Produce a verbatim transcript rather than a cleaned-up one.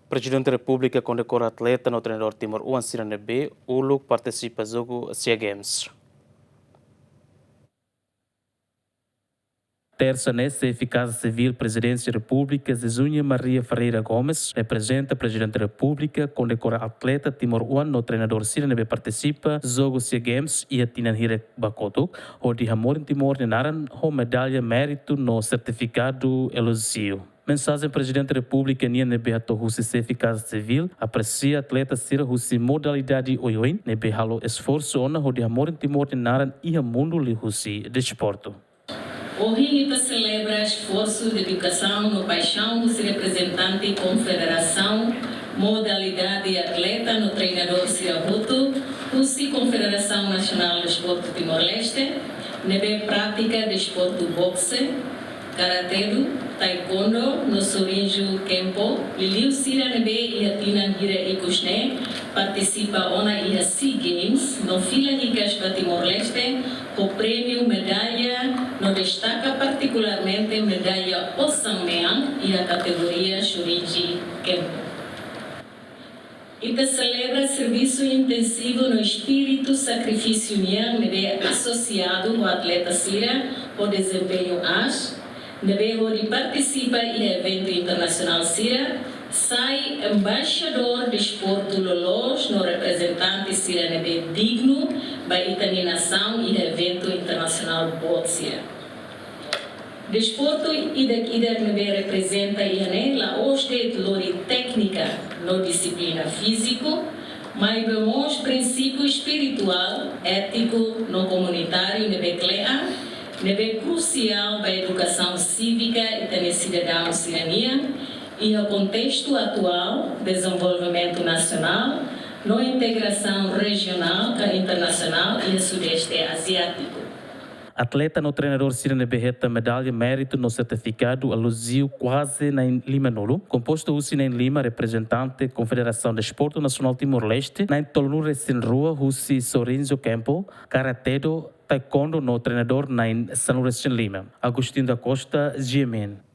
Prezidente Repúblika kondekora atleta no treinadór timoroan sira ne'ebé uluk partisipa jogu SEA Games. Tersa ne'e, Xefe Kaza Sivíl Prezidénsia Repúblika, Zezuña Maria Ferreira Gomes, reprezenta Prezidente Repúblika, kondekora atleta timoroan no treinadór sira ne'ebé partisipa jogu SEA Games iha tinan hirak ba kotuk, hodi hamorin Timor nia naran ho medalla méritu no sertifikadu elojiu. Mensajen Prezidente Repúblika nian ne'ebé hato'o husi Xefe Kaza Sivíl apresia atleta sira husi modalidade oioin ne'ebé halo esforsu ona hodi hamorin Timor nia naran iha mundu liuhusi desportu. Ohin ita selebra esforsu, dedikasaun no paixaun husi reprezentante konfederasaun, modalidade, atleta no treinadór sira hotu husi Konfederasaun Nasionál Desportu Timor-Leste, ne'ebé pratika desportu boxe, karate-do, taekwondo no shorinju kempo, liuliu sira ne'ebé iha tinan hirak ikus ne'e partisipa ona iha SEA Games no fila hikas ba Timor-Leste ho prémiu medalla no destaka partikularmente medalla osan-mean iha kategoria shorinju kempo. Ita selebra servisu intensivu no espíritu sakrifísiu nian ne'ebé asosiadu ho atleta sira ho dezempeñu aas, ne'ebé hodi partisipa iha eventu internasionál sira, sai embaixadór desportu loloos no reprezentante sira ne'ebé dignu ba ita-nia nasaun iha eventu internasionál boot sira. Desportu ida-idak ne'ebé reprezenta iha ne'e la'ós de'it lori téknika no dixiplina fíziku, maibé mós prinsípiu espirituál, étiku no komunitáriu ne'ebé kle'an, ne'ebé krusiál ba edukasaun sívika ita-nia sidadaun sira-nian, iha kontestu atuál dezenvolvimentu nasionál no integrasaun rejionál ka internasionál iha Sudeste Aziátiku. Atleta no treinadór sira ne'ebé hetan medalla méritu no sertifikadu elojiu kuaze na'in limanulu, kompostu husi na'in lima reprezentante Konfederasaun Desportu Nasionál Timor-Leste, na'in tolunulu-resin-rua husi shorinju kempo, karate-do, taekwondo no treinadór na'in sanulu-resin-lima. Agostinho da Costa, G M N.